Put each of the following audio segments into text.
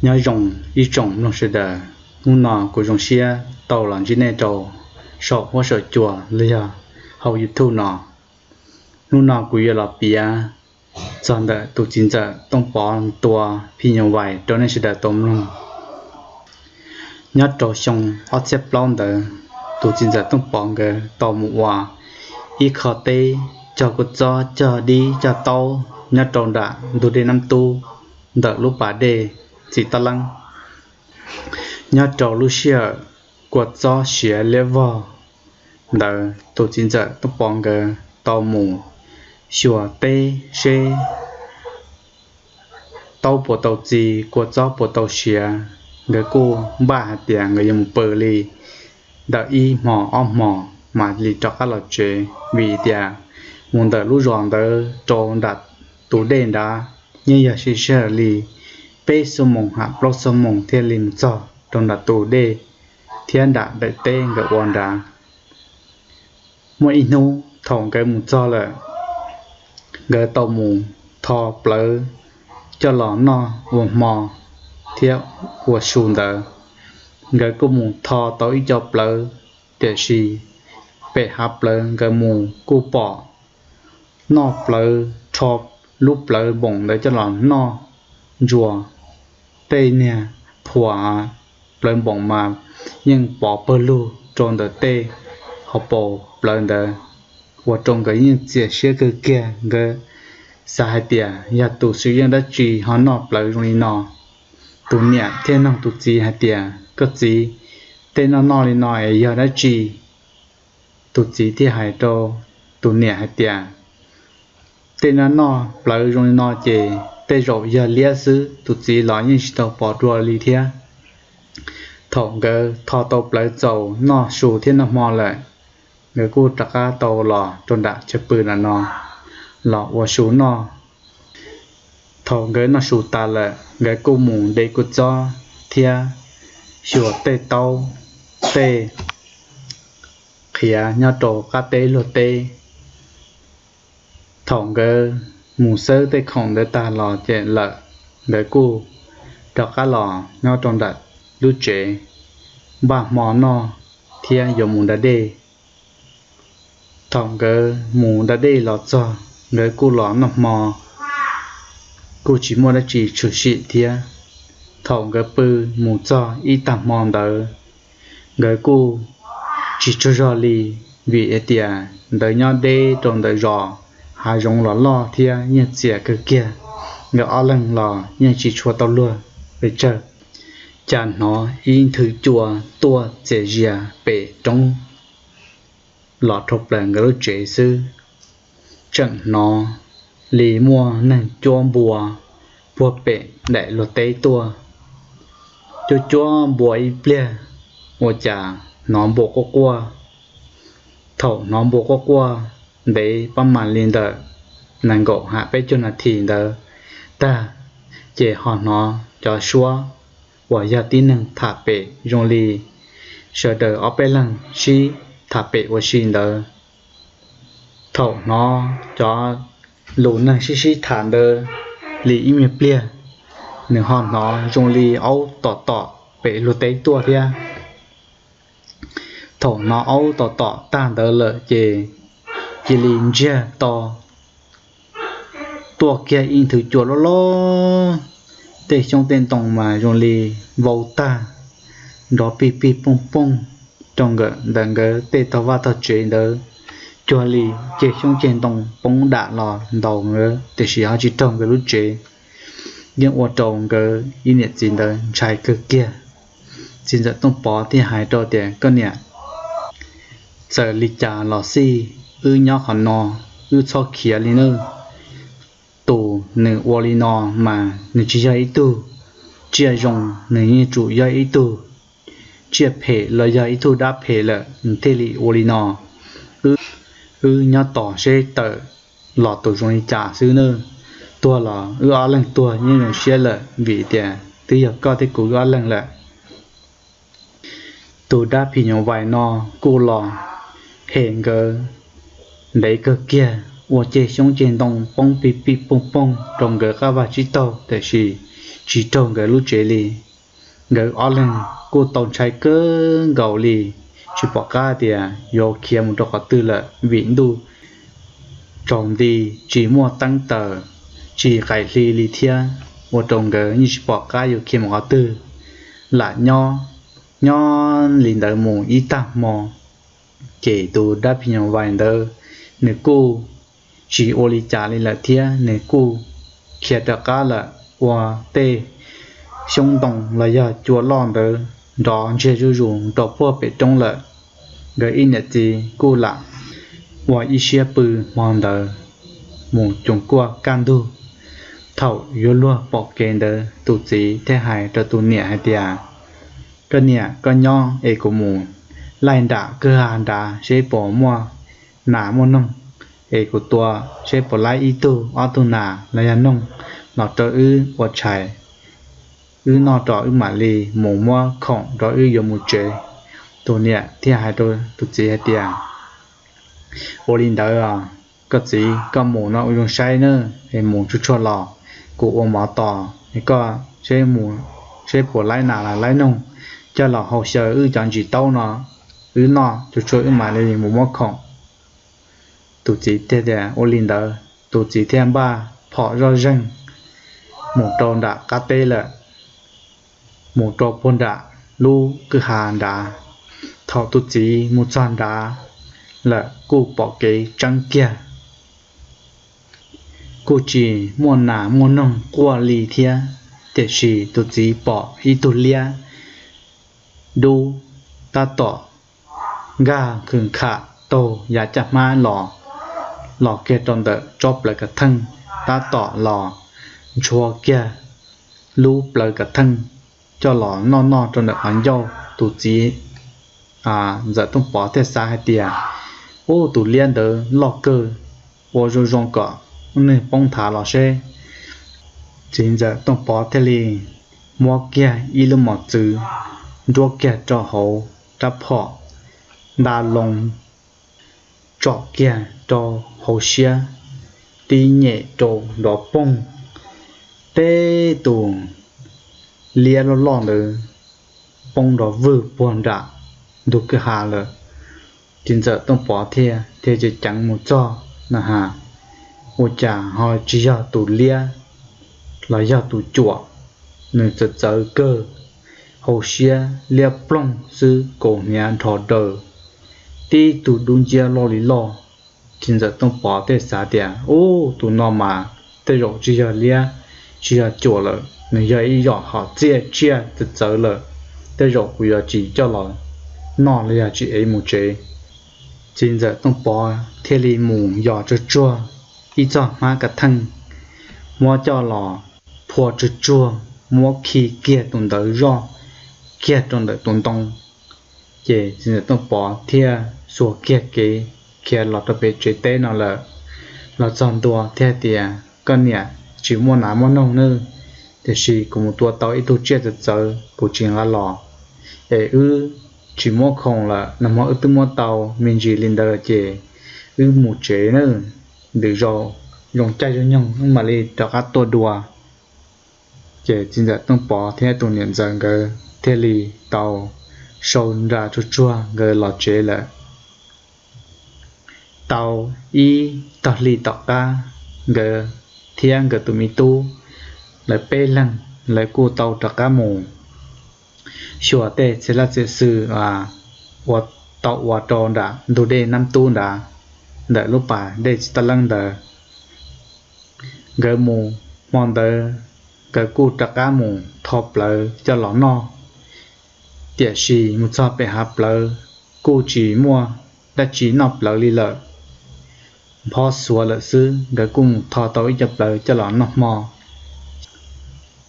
Nyob zoo ib tsoom mloog sawv daws, hnub no kuv zoo siab tau los ntsib nej rau saum huab saum cua los yog hauv YouTube no. Hnub no kuv yuav los piav txog ntawm tus txiv ntxawm Tooj Pov tua phim nyuj vais rau nej sawv daws tau mloog. Nyob rau xyoo ob txhiab plaub ntawd, tus txiv ntxawm Tooj Pov nkawd tau mus ua ib qho teb cog kua txob cog dib cog taub nyob rau nram ntug dej Nab Tub ntawm lub pas dej Txiv Tab Leeb. Nyob rau lub sij hawm kua txob siav liab vog ntawd, tus txiv ntxawm Tooj Pov nkawd tau mus xyuas teb seb taub puas tau txi, kua txob puas tau siav. Nkawd kuj npaj hais tias nkawd yuav mus pw li ntawm ib hmos ob hmos mam li rov qab los tsev, vim tias mus ntawm lub zos ntawd rau nram tus dej nrad yeej yog siv sij hawm li peb xuab moos ham plaub xuab moos thiaj li mus txog rau nram tus dej thiab nram daim teb nkawd ua nrad. Muaj ib hnub thaum nkawd mus txog lawm, nkawd tau mus tho plawv coj los noj ua hmo thiab ua su ntawd. Nkawd kuj mus tho tau ib co plawv, tiam sis pem hav plawv nkawd mus kuj pom noj plawv, rho lub plawv npoos ntawd coj los noj ntsuas. Tej niag phuam plawv npoos mas yeej pov pawg lug rau ntawm tej hauv paus plawv ntawd, ua rau nkawd yeej txias siab kawg kiag. Nkawd xav hais tias yog tus swm yeej dab tsi ho noj plawv zoo li no. Tus niam thiaj nug tus txiv hais tias, koj txiv, tej noj noj li no es yog dab tsi? Tus txiv thiaj hais rau tus niam hais tias, tej noj noj plawv zoo li no ces tej zaum yog liab xwb. Tus txiv los yeej tsis tau pom dua li thiab. Thaum nkawd tho tau plawv txaus noj su thiab noj hmo lawm, nkawd kuj rov qab tau los rau nram chaw pw nram no los ua su noj. Thaum nkawd noj su tas lawm, nkawd kuj mus de kua txob thiab xyuas tej taub tej qhiav nyob rau qab teb luag teb. Thaum nkawd mus xawb tej khoom ntawd tag los ces lawm, nkawd kuj rov qab los nyob rau nram lub tsev npaj hmo noj thiab yuav mus da dej. Thaum nkawd mus da dej los txog, nkawd kuj los noj hmo, kuj tsis muaj dab tsi tshwm sim thiab. Thaum nkawd pw mus txog ib tag hmo ntawd, nkawd kuj tsis tsaug zog li, vim hais tias ntawd nyob deb rau ntawm zos, hav zoov los loj thiab yeej txias kawg kiag. Nkawd ob leeg los yeej tsis tshua tau luag pes tsawg, cas hnov ib nthwv cua tuaj txias zias pem roob los dhau plaws nkawd lub tsev xwb. Tseem hnov li muaj neeg cuab npua puag pem daim luag teb tuaj. Cuab cuab npua ib pliag, ua cas hnov npua quaj quaj. Thaum hnov npua quaj quaj ntev pab mam li ntawm nees nkaum ham peb caug nas this ntawd tag, ces ho hnov cov suab uas yog tib neeg tham pem zoo li sawv daws ob peb leeg sib tham pem ua si ntawd. Thaum hnov cov lus neeg sib sib tham ntawd li ib me pliag, nws ho hnov zoo li aub tom tom pem luag teb tuaj thiab. Thaum hnov aub tom tom tag ntawd lawm ces cia li ntsiag to tuaj kiag ib nthwv cua loj loj, tej xyoob tej ntoo mas zoo li vau tag, nrov pig pig pooj pooj rau nkawm ntawm nkawd tej tog vaj tog tsev ntawd, cuag li ceg xyoob ceg ntoo poob dam los ntaus nkawd, tiam sis ho tsis raug nkawd lub tsev. Yeej ua rau nkawd ib niam txiv ntawd ntshai kawg kiag. Txiv ntxawm Tooj Pov thiaj hais rau tias, koj niam, txawm li cas los xij, wb nyob qhov no, wb txhob khiav li nawb. Tus nws ua li no mas nws tsis yog ib tug tsiaj zoo, nws yeej tsum yog ib tug tsiaj phem los yog ib tug dab phem lawm nws thiaj li ua li no. Wb nyob tos seb tawm los tus zoo li cas xwb nawb. Tuag los wb ob leeg tuag yeej zoo siab lawm, vim tias twb yog koj thiab kuv wb ob leeg lawm. Tus dab phim nyuj vais no kuj los hem nkawd ntev kawg kiag, ua ceg xyoob ceg ntoo poob pig pig pooj pooj rau nkawd qab vaj tsib taug, tiam sis tsis raug nkawd lub tsev li. Nkawd ob leeg kuj tau ntshai kawg nkaus li, tsis pom qab tias yuav khiav mus rau qhov twg lawm vim ntuj tsaus nti, tsis muaj teeb taws, tsis qaim hli li thiab, ua rau nkawd yeej tsis pom qab yuav khiav mus qhov twg. Lam nyob, nyob li ntawd mus ib tag hmo, ces tus dab phim nyuj vais ntawd nws kuj tsis ua li cas li lawm thiab, nws kuj khiav rov qab lawm ua tej xyoob ntoo los yog cua loj ntawd nrov ntsiag zuj zus rau puag pem roob lawm. Nkawd ib niam txiv kuj lam ua ib siab pw hmo ntawd mus cuag kuaj kaj ntug. Thaum yuav luag pom kev ntawd, tus txiv thiaj hais rau tus niam hais tias, Koj niam, koj nyob es kuv mus laij nram kwj ha nrad seb puas muaj nas muaj noog, es kuv tua seb puas laib ib tug ob tug nas los yog noog los rau wb ua tshais, wb noj tos wb mam li mus muab khoom rau wb yuav mus tsev. Tus niam thiaj hais rau tus txiv hais tias, Ua li ntawd, koj txiv, koj mus no ua zoo saib nawb, es mus tsuag tsuag los, kuv ua mov tos, es koj seb puas laib nas los laib noog, coj los hau xyaw wb cov ntsis taub no, wb noj tsuag tsuag wb mam li mus muab khoom. Tus txiv thiaj tias ua li ntawd, tus txiv thiaj npaj phom zoj zeeg mus rau nram qab teb lawm, mus rau puag nram lub kwj ha nrad. Thaum tus txiv mus txog nrad lawm kuj pom kev tseeb kiag, kuj tsis muaj nas muaj noog quaj li thiab, tiam sis tus txiv pom ib tug liab dub tab tom nkag khwm kham taug yav caj hmab los, los kiag rau ntawm tsob plawv kav theej, tab tom los ntshua kiag lub plawv kav theej coj los noj noj rau ntawm qhov ncauj. Tus txiv Ntxawm Tooj Pov thiaj xav hais tias, Ub, tus liab ntawd loj kawg, ua zoo zoo kom neeg poob nthav los seb. Txiv Ntxawm Tooj Pov thiaj li muab kiag ib lub mos txwv nruab kiag rau hauv rab phom, nta loo tsom kiag rau hauv siab, tib nyem rau nrov poog, teb tus liab loj loj ntawd poob nrov vwg puag nram ntug kwj ha lawm. Txiv Ntxawm Tooj Pov thiaj thiaj ceev ceev mus txog na has, ua cas ho tsis yog tus liab los yog tus cuam, nws txawv txawv kawg, hauv siab liab ploog xwb, kaus hniav nrho daws, tib tug dub nciab loj li loj. Txiv Ntxawm Tooj Pov thiaj xav tias, Ub, tus no mas tej zaum tsis yog liab, tsis yog cuam lawm, nws yog ib yam hom tsiaj tsiaj txawv txawv lawm, tej zaum kuv yuav tsis coj los noj los yog tsis ev mus tsev. Txiv Ntxawm Tooj Pov thiaj li mus yos tsuag tsuag ib txoj hmab kav theej, muab coj los phua tsuag tsuag, muab khi kiag tus ntawd zoj kiag rau ntawm tus ntoo. Ces Txiv Ntxawm Tooj Pov thiaj xuas kiag kev khiav los rau pem tsev teb no lawm. Los txog ntua thiaj tias, Koj niam, tsis muaj nas muaj noog nawb, tiam sis kuv mus tua tau ib tug tsiaj txawv txawv kuv tsis nqa los, es wb tsis muab khoom lawm, nag hmo wb twb muab tau me ntsis li ntawd ces wb mus tsev nawb, ntws zaus zoo caij zoo nyoog wb mam li rov qab tuaj dua. Ces Txiv Ntxawm Tooj Pov thiab tus niam ntxawm nkawd thiaj li tau sau nra tsuag tsuag nkawd los tsev lawm. Tau ib tog hli tom qab, nkawd thiab nkawd tus me tub, lawv peb leeg, lawv kuj tau rov qab mus xyuas tej txiv laj txiv xwm uas tau ua rau nram ntug dej Nab Tub nrad, ntawm lub pas dej Txiv Taj Leeb ntawd. Nkawd mus hmo ntawd, nkawd kuj rov qab mus tho plawv coj los noj. Tiam sis mus txog pem hav plawv kuj tsis muaj dab tsi noj plawv li lawm, nphob xuav lawm xwb. Nkawd kuj mus tho tau ib co plawv coj los noj hmo.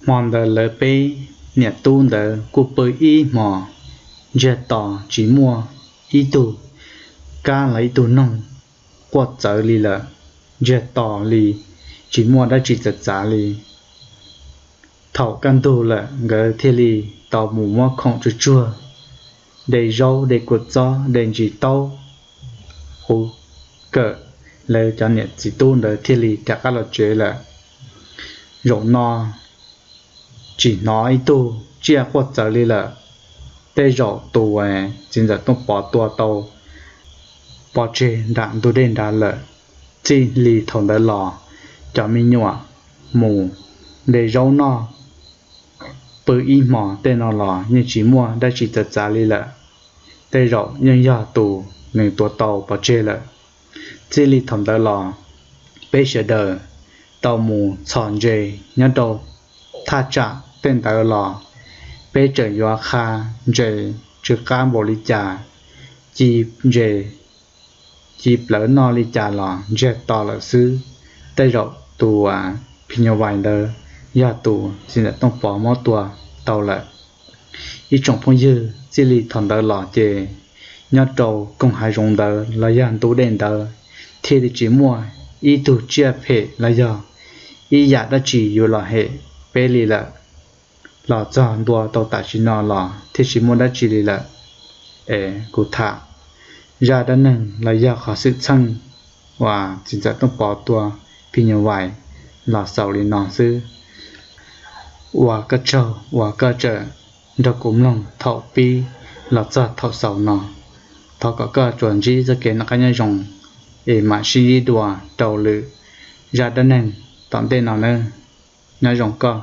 Hmo ntawd lawv peb niam tub ntawd kuj pw ib hmos ntsiag to, tsis muaj ib tug kab los ib tug noog quaj txawv li lawm, ntsiag to li, tsis muaj dab tsi txawv txav li. Thaum kaj ntug lawm nkawd thiaj li tau mus muab khoom tsuag tsuag, de zaub de kua txob de ntsis taub, hu kawm, lawv cov niam txiv tub ntawd thiaj li rov qab los tsev lawm. Zaum no tsis hnov ib tug tsiaj quaj txawv li lawm. Tej zaum tus txiv ntxawm Tooj Pov tua tau pov tseg nram ntug dej nrad lawm. Txij li thaum ntawd los, cov me nyuam mus de zaub noj pw ib hmos tej no los yeej tsis muaj dab tsi txawv txav li lawm. Tej zaum yeej yog tus nws tua tau pov tseg lawm. Txij li thaum ntawd los, peb sawv daws tau mus txhom ntses nyob rau thaj tsam tej ntawd los, peb tseem yuav qha ntses tsw qab npaum li cas, ci ntses ci plawv noj li cas los ntsiag to lawm xwb. Tej zaum tus phim nyuj vais ntawd yog tus txiv ntxawm Tooj Pov muab tua tau lawm. Ib tsoom phooj ywg, txij li thaum ntawd los ces nyob rau koog hav zoov ntawd los yog ntug dej ntawd thiaj li tsis muaj ib tug tsiaj phem los yog ib yam dab tsi yuav los hem peb li lawm. Los txog ntua tau tam sim no los thiaj tsis muaj dab tsi li lawm. Es kuv tham zaj dab neeg los yog qhov xwm txheej uas txiv ntxawm Tooj Pov tua phim nyuj vais los xaus li no xwb. Ua koj tsaug uas koj tseem nrog kuv mloog thaum pib los txog thaum xaus no. Thov kom koj tsuas ntsib txoj kev noj qab nyob zoo, es mam sib ntsib dua rau lwm zaj dab neeg tom ntej no nawb. Nyob zoo koj.